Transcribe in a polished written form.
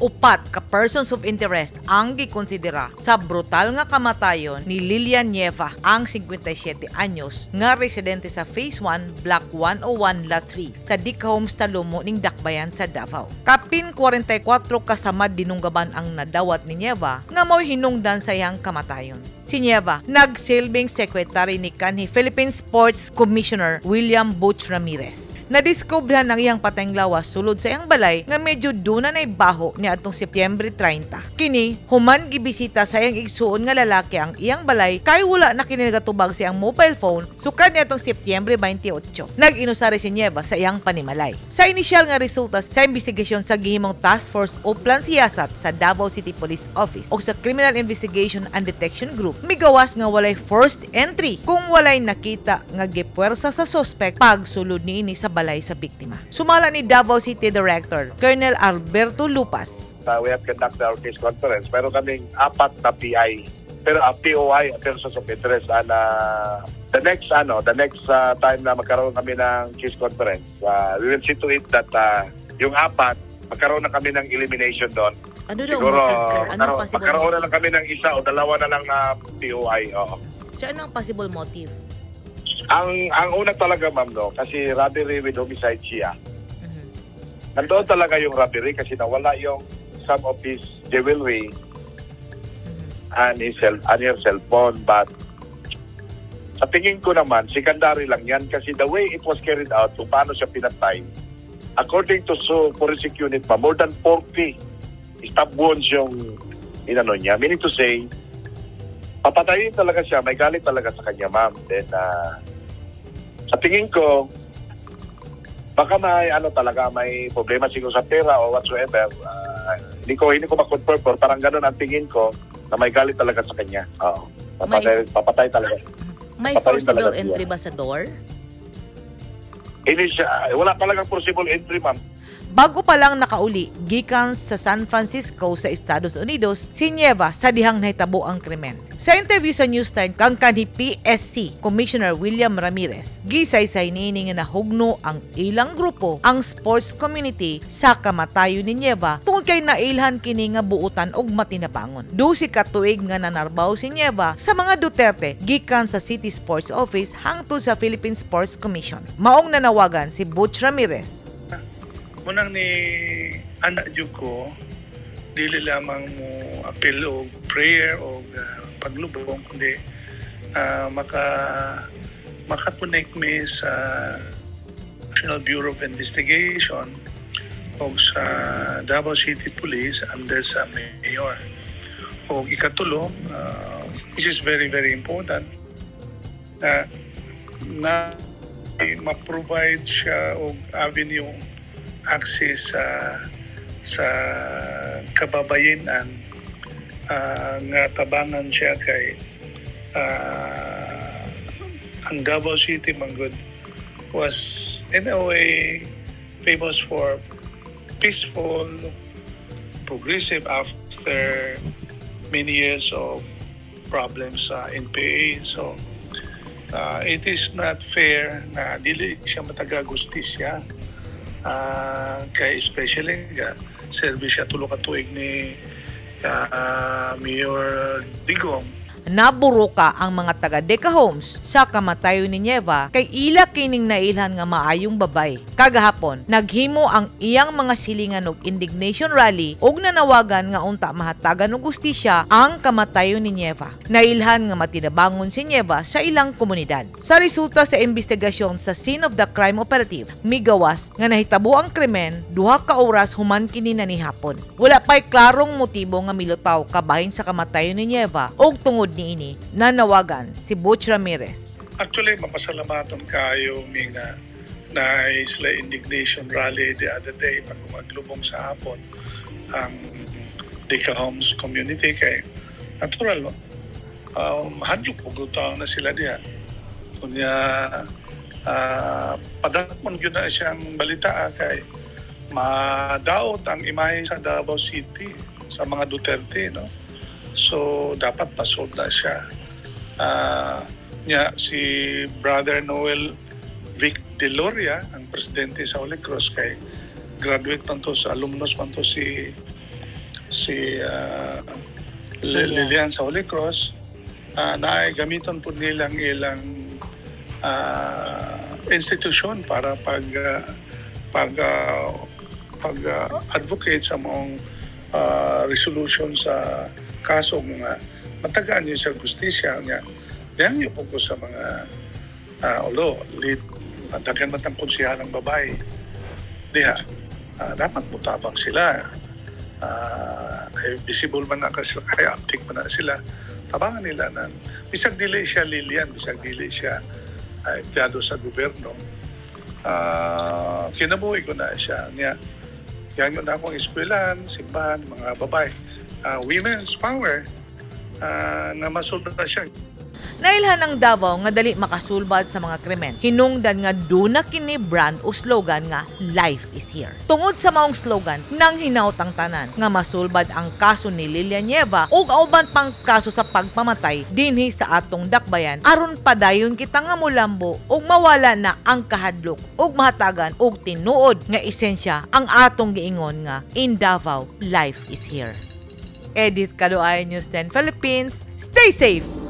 Upat ka persons of interest ang gikonsidera sa brutal nga kamatayon ni Lilian Nieva, ang 57 anyos nga residente sa Phase 1, Block 101, Lot 3 sa Deca Homes, Talomo ning Dakbayan sa Davao. Kapin 44 kasamad dinunggaban ang nadawat ni Nieva nga mao'y hinungdan sa iyang kamatayon. Si Nieva, nagsilbing secretary ni kanhi Philippine Sports Commissioner William Butch Ramirez. Nadiskobrehan ang iyang patayng lawas sulod sa iyang balay nga medyo duna nay baho niadtong Setyembre 30. Kini, human gibisita sa iyang igsuon nga lalaki ang iyang balay kay wala na kini nagatubag sa iyang mobile phone sukad niadtong Setyembre 28. Nag-inusari si Nieva sa iyang panimalay. Sa inisyal nga resulta sa investigasyon sa gihimong Task Force Oplan Siyasat sa Davao City Police Office o sa Criminal Investigation and Detection Group, migawas nga walay forced entry kung walay nakita nga gipuwersa sa suspect pagsulod niini sa balay sa biktima. Sumala ni Davao City Director Colonel Alberto Lupas. We have conducted our case conference. Meron kaming apat na PI. Pero POI, persons of interest. And the next time na magkaroon kami ng case conference, we will see to it that yung apat, magkaroon na kami ng elimination doon. Ano daw Siguro, motive, sir? Ano ang possible magkaroon na motive? lang kami ng isa o dalawa na lang na POI. Oo. Sir, ano ang possible motive? Ang una talaga, ma'am, no, kasi robbery with homicide siya. Nandoon talaga yung robbery kasi nawala yung some of his jewelry and her cellphone. But sa tingin ko naman, secondary lang yan kasi the way it was carried out, kung paano siya pinatay, according to so forensic unit pa, more than 40 stab wounds yung inano niya. Meaning to say, papatayin talaga siya, may galit talaga sa kanya, ma'am. Then, sa tingin ko, baka may ano talaga, may problema siguro sa pera or whatsoever. Hindi ko ma-confirm, pero parang ganun ang tingin ko na may galit talaga sa kanya. Oo. Papatay talaga. May Patayin forcible talaga siya. Entry ba sa door? Hindi siya, wala talagang forcible entry, ma'am. Bago pa lang nakauli gikan sa San Francisco sa Estados Unidos si Nieva sa dihang nahitabo ang krimen. Sa interview sa News 10 kang kanhi PSC Commissioner William Ramirez, gisaysay niini nga nahugno ang ilang grupo, ang sports community, sa kamatayon ni Nieva tungod kay nailhan kini nga buutan og matinabangon. 12 ka tuig nga nanarbaw si Nieva sa mga Duterte gikan sa City Sports Office hangtod sa Philippine Sports Commission. Maong nanawagan si Butch Ramirez. Munang ni anak jud ko, dili lamang mo appeal og prayer o paglubong kundi maka-connect mi sa National Bureau of Investigation o sa Davao City Police under sa mayor. O ikatulo, which is very very important, na ma-provide siya og avenue access sa kababayenan nga tabangan siya kay ang Davao City manggod was in a way famous for peaceful, progressive after many years of problems sa NPA. So it is not fair na dili siya matagag hustisya kay especially ga service siya tulo ka tuig ni Mayor Digong. Naburuka ang mga taga Deca Homes sa kamatayon ni Nieva kay ila kining nailhan nga maayong babay. Kagahapon, naghimo ang iyang mga silingan og indignation rally ug nanawagan nga unta mahatagan og hustisya ang kamatayon ni Nieva. Nailhan nga matinabangon si Nieva sa ilang komunidad. Sa resulta sa investigasyon sa scene of the crime operative, migawas nga nahitabo ang krimen 2 ka oras human kini na nihapon. Wala pa'y klarong motibo nga milutaw kabahin sa kamatayon ni Nieva ug tungod niini, nanawagan si Butch Ramirez. Actually, mapasalamaton kayo mi nga na sila indignation rally the other day pag maglubong sa hapon ang Deca Homes community kay natural, no? Hadlok og na sila diha kunya padakmon gyud na siyang balita kay madaot ang imahe sa Davao City sa mga Duterte, no? So dapat pa-solve na siya. Nya si Brother Noel Vic Deloria, ang presidente sa Holy Cross, kay graduate man to sa alumnus man to si Si Lilian. Lilian sa Holy Cross, na gamiton po nilang ilang institusyon para pag advocate sa maong resolution sa kaso nga matagaan yun sa gustisya niya. Diyan yung po ko sa mga although lead daghan man tang konsehalang babae diha, dapat mutabang sila, kay visible man na kasi, kay uptick man na sila. Tabangan nila ng bisag dili siya Lilian, bisag dili siya empleyado sa gobyerno, kinabuhi ko na siya niya. Yan yun akong eskwelahan, simbahan, mga babae, women's power, na masulod na siya. Nailhan ang Davao nga dali makasulbad sa mga krimen. Hinungdan nga duna kini brand o slogan nga "Life is here." Tungod sa maong slogan, nang hinaut ang tanan nga masulbad ang kaso ni Lilia Nieva ug uban pang kaso sa pagpamatay dinhi sa atong dakbayan aron padayon kita nga mulambo ug mawala na ang kahadlok ug mahatagan og tinuod nga esensya ang atong giingon nga "In Davao, life is here." Edith Kaluay, News 10 Philippines. Stay safe!